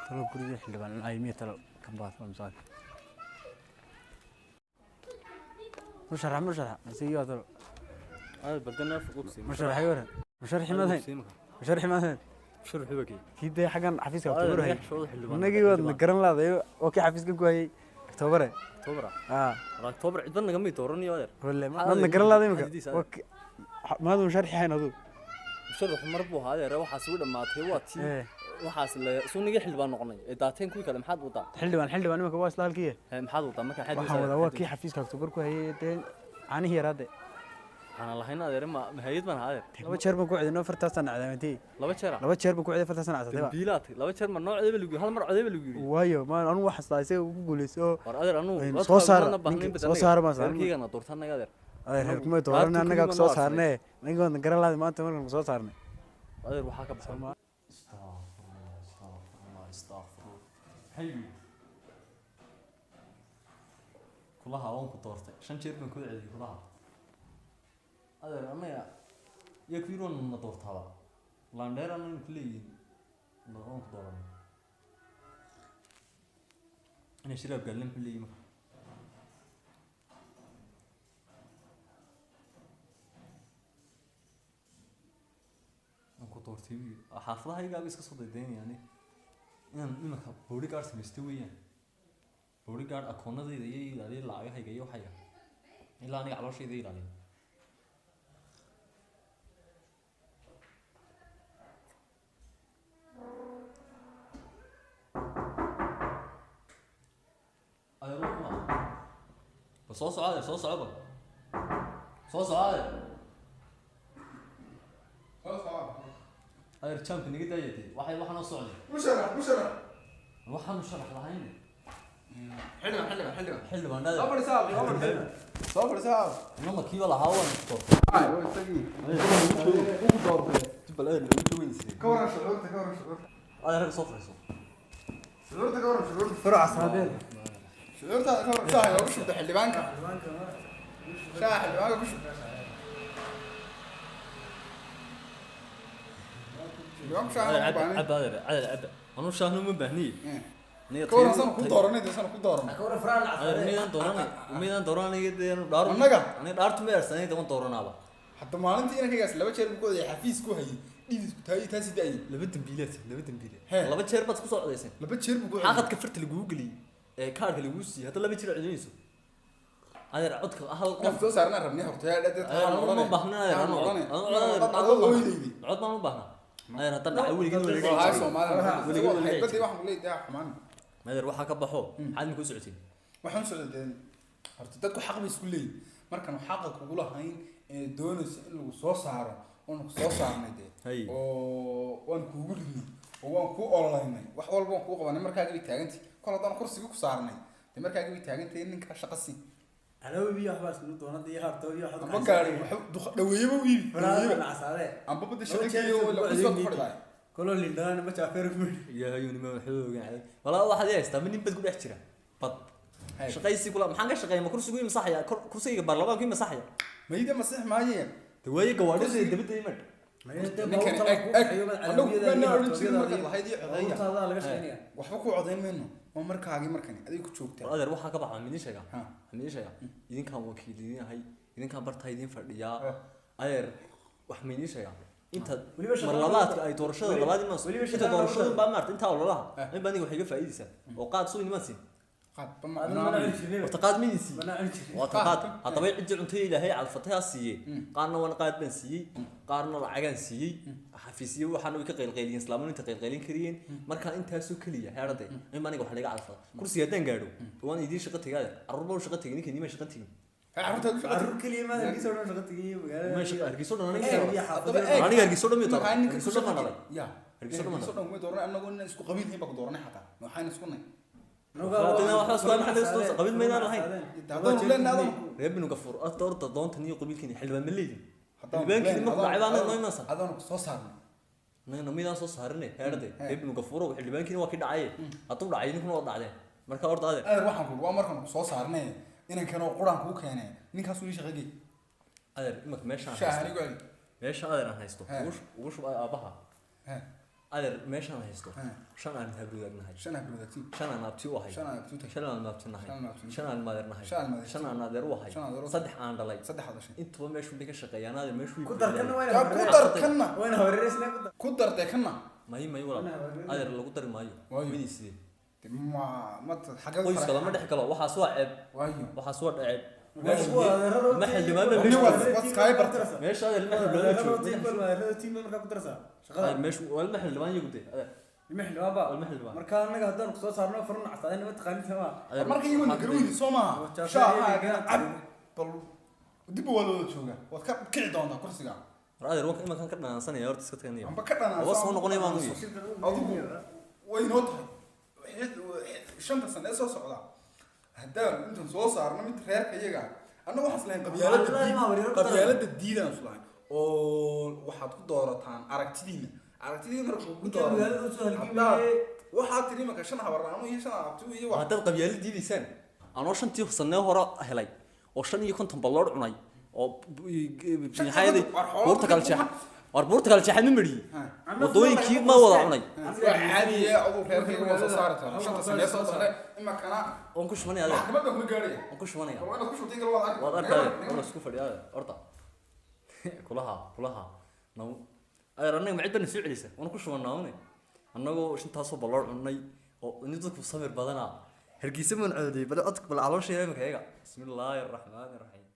Talo gurigii xildhibaan cunay miya talo kan baad waa misaal. Musharax musharax masiiyo talo. Musharax yore. Musharax ma hayn. Musharax ma hayn. Kii dee xaggan xafiiska October hayay. Innagii waad na garan laadayo oo kii xafiiska ku hayay October. Ah, walle maad na garan laaday imika. Waa maad musharax hayn aduu. Mar buu ahaa adeer, waxaas ugu dhammaatay waa tii Eh, waxaas la sunigii xildhibaan noqonay ee daateen kuwii kale maxaad wadaa? Xildhibaan xildhibaan imika waa isla halkii. Hee, maxaad wadaa marka maxaad Waxaan wadaa waa kii xafiiska October ku hayay dee caanihii yaraade. Waxaan lahayn adeer ma hay'ad baan ahaa adeer. Laba jeer baan ku cedinoo fartaasaan cadaamantay. Laba jeer ah? Laba jeer baan ku ceday fartaasaan cadsatay ba. Dambiilaatay laba jeer ma noocdeeba lagu hal mar codeyba lagu yidhi. Waayo ma anu wax xastaa isaga ugu guuleyso. War adeer anuu Een, soo saara, ninka- soo saara baan saaran. Reerkaygana doorta annaga adeer. Adeer reer kuma dooran Dhaartu annagaa kulli ku soo ma noo saarnee. Ninka waad garan laaday maanta markaan ku soo saarnay. Adeer waxaa ka baxay. Astaghfirullah, astaghfirullah, astaghfirullah. Maxay yidhi? Kulaha waan ku doortay 5 jeer baan ku celiyay kulaha adeer annaga iyo kuwii waan na doortaaba laandheer annaga ku leeyihiin waan ku dooranay inay shiraab gaalin ku leeyihiin marka waan ku doortay buu yidhi. Xaafadahaygaaba iska soo daydaynaya ani inaan imanka bodyguard samaystay weeyaan, bodyguard akoonadayda iyo ilaaliya lacagahayga iyo waxayga ilaa aniga calooshayda ilaaliya. Adeer wax ma aha. Bal soo soco adeer, soo soco, bal soo soco adeer. Adeer jaamka naga daaya dee, waxay waxaan oo socday. Musharax, musharax. Waxaanu sharax lahayn. Xildhibaan, xildhibaan, xildhibaan. Xildhibaan Soo adeer. fadhiisaa, soo fadhiisaa. Soo fadhiisaa. Nama kiiba lahaa waan ku doortay. Ay, waa isagii. Ugu doortay bal adeer lagu joogaysa. Ka waran shucuurta, ka waran shucuurta. Adeer rag soo fadhiiso. Shucuurta ka waran shucuurta. Farac saadeen. Shucuurta ka waran. Shaaha inoogu shubta xildhibaanka. Shaaha xildhibaanka ku shub. Xildhibaanku shaaha adeer uma cab baahnayn. Cab adeer, adeer cab, anuu shaahna uma baahniye. Eh. Aniga Ka waran sana ku dooranay, dee sana ku dooranay. Adeer miydaan dooranay, miydaan dooranay dee anu dhaaru. Annaga? Aniga dhaartu ma eersanay dee waan dooranaaba. Hadda maalintii inankaygaas laba jeer buu ku odayay xafiis ku hayay. Dhididku taayay taasi da'ayay. Laba dambiileed, laba dambiile. Hee. Laba jeer baad ku soo codayseen. Laba jeer buu ku odayay. Xaqadka farta lagugu geliyey ee kaarka lagugu siiyey hadda laba jeer codaynayso adeer codka hal Inaan qof soo saarnaa rabnay horta yaa dad adeer anu ma baahna adeer anu cod anu cod adeer cod ooydaydi. Cod baan u baahnaa adeer haddaan dhacay weligii Waa wareegay. Soomaaliya. Weligii wareegay. Haybadii waxaan ku leeyahay xumaan. Adeer waxaa ka baxo maxaad imika u socotiin? Waxaan socday dee horta dadku xaq bay isku leeyihin, markaan xaqa kugu lahayn ee doonayso in lagu soo saaro waanu ku soo saarnay dee. Hay. Oo waan kuugu ridnay oo waan kuu ololaynay, wax walba waan kuu qabanay, markaaga bay taagantay kol haddaan kursiga ku saarnay dee markaaga bay taagantay ninkaa shaqa sii. Calawi iyo waxbaa isku doonada iyo harto iyo waxaad Amba gaari wuxuu dhaweeyeba u iibi Faraha dhaweeyeba casaade. Amba bada shaqa geeyo la kusoo fadhidaay. Kolo lindana ma jaafeer ku. Ilaahayow nima waxba ogaan walaa waxaad i haystaa ma nin bad ku dhex jira bad. Hay. Shaqaysi kula maxaan ka shaqeeya ma kursigu ii masaxaya kursiga baarlamaanku ii masaxaya? Mayda masiix maaye. De waaye gawaadhida dabadda imadh. Ninkani eg eg anagu kuwana odhan jirin markaad lahayd iyo codeeya. Taada laga shaqeynaya. Waxba ku codayn mayno, waa markaagii markani adiga ku joogtaa. War adeer waxaa ka baxa midin sheega. Ha. Midin sheega, idinkaan wakiil idin ahay, idinkaan bartaa idin fadhiyaa. Ha. Adeer wax ma idin sheegaa inta Weliba mar shaqada labaadka ay doorashada labaad imaan weliba inta shaqada doorashada labaad. baa maarta intaa ololaha Ha. in baa aniga waxay iga faa'iidaysaa oo qaad soo inimaan siin. Qaad ba Adna mana macnaa. cuni jirnay. Horta qaad ma idin siiyey? Mana cuni jirnay. Waa tan qaad haddaba ciddi cuntada ilaahay calfatay ha siiyey, qaarna waan qaad baan siiyey, qaarna lacagaan siiyey, xafiisyo waxaana way ka qaylqayliyeen islaamadu inta qaylqaylin kariyeen marka intaasoo keliya heerade in baa aniga wax laga calfada kursiga haddaan gaadho waan idiin shaqo tegaade carruur baa u shaqo tegin ninka nimaa shaqo tegin. Carruurtaad u shaqo Carruur kaliya ma hargeysa oo dhan shaqo tegay magaalada. Ma shaqa hargeysa oo dhan aniga Eh, shaqo. iyo Haddaba xaafadda. eeg. Aniga hargeysa oo dhan miyuu Markaa dooran? ninka Hargeysa oo dhan baan dhalay. Ya. Hargeysa oo dhan baan Hargeysa oo dhan way dooranay, annagu ina isku qabiil yihiin baa ku dooranay xataa. Waxaan isku nahay. Qabiil maynaan lahayn. Haddaan leenahay adaan Reer binu gafuur horta horta doontan iyo qabiilkiina xildhibaan ma leedin. Haddaan Xildhibaankiina markuu dhacay baa anaga noo imanaysaa. Adaan ku soo saarnay. Nagana midaan soo saarine heerade reer binu gafuurow xildhibaankiina waa kii dhacaye hadduu dhacay idinkuna waa dhacdeen marka horta adeer. Adeer waxaan ku waa markaan ku soo saarnay inankan oo quraan kuu keenay ninkaas uu ii shaqo geey. Adeer imanka meeshaan Shaaha haysto anigu celi. Meesha adeer aan haysto He. ugu shub aabbaha. He. Adeer, meeshaan haysto Ha. shan aan habrudaagnahay, Shan hablood wadaagtiin. shan aan abti u ahay, Shan aan abti u tahay. shan aan abtinahay, Shan aan abti. shan aan maadeernahay, Shan aan maadeer. shan aan adeer u ahay, Shan adeer u tahay. saddex aan dhalay, Saddex aad dhashay. Intuba meeshu bay ka shaqeeyaan, adeer, meeshu way Ku dar kana. buuxiyaan. Wayna Yaa ku dar kanna. Wayna hareereysna ku dar. Ku dar dee kanna. May, may, walaal, adeer, lagu dari maayo. Waayo. Midii sidee? Dee ma xagee ku Qoyska taray? lama dhex galo, waxaas waa ceeb. Waayo. Waxaas waa ceeb. Meesha kuwa adeerada Ma xildhibaan baa Nin meesha waad iskaga bartay. Meesha, adeer, ma xildhibaan Adeerada joogo. tiim bal, adeerada tiim bal markaa ku daraysaa shaqada. Adeer, meeshu waa ma xildhibaan iyagu dee, adeer. Nima xildhibaan baa. Waa ma xildhibaan. Marka annaga haddaan kusoo saarno farun casaadayna ma taqaanid sama. Adeer, Marka iyagu waxaad garweydi soo maaha. Waa Shaahaagana cab. Bal dib waa looda joogaa, waad ka kici doontaa kursiga. War adeer, wanka imankan ka dhanaansanaya, horta iska taganaya. Amba ka dhanaan. Waa soo noqonaya baan u yidhi. Adigu way inoo tahay 5-ta sane ee soo socda haddaan intan soo saarno mid reerka iyaga, annaga waxaan islahayn qabyaaladda diid, qabyaaladda diidaan islahayn, oo waxaad ku doorataan aragtidiina, aragtidiina marka ku Ninka magaalada usoo doorataan halgamayay. Waxaad tiri imanka shan habarnaano iyo shan abti iyo wax. Haddaad qabyaalo diidaysaan, anoo shantii sanee hore helay oo 55 ballood cunay oo maxaa War xoolo buurta kala jeexa, war buurta kala jeexa ma mariyey, wadooyinkii ma wada cunay. Waa caadiye, aduu reerkayga waa soo saari doonaa 5-ta sane ee soo socda imankana. Waan ku shubanaya, adeer. Maxkamad baan kula gaaraya. Waan ku shubanaya. War waa inaad ku shubtay kale, waad arki. Waad arkaya, waa isku fadhiya, adeer. Horta kulaha kulaha naw, adeer, annaga ma cid bana soo celisa? Waan ku shubanaa une annagoo shantaasoo ballood cunay oo in dadku samir badanaa. Hargeysa maan coodiyey, bal codka, bal caloosha imanka eega. Bismillaahi araxmaani raxiim.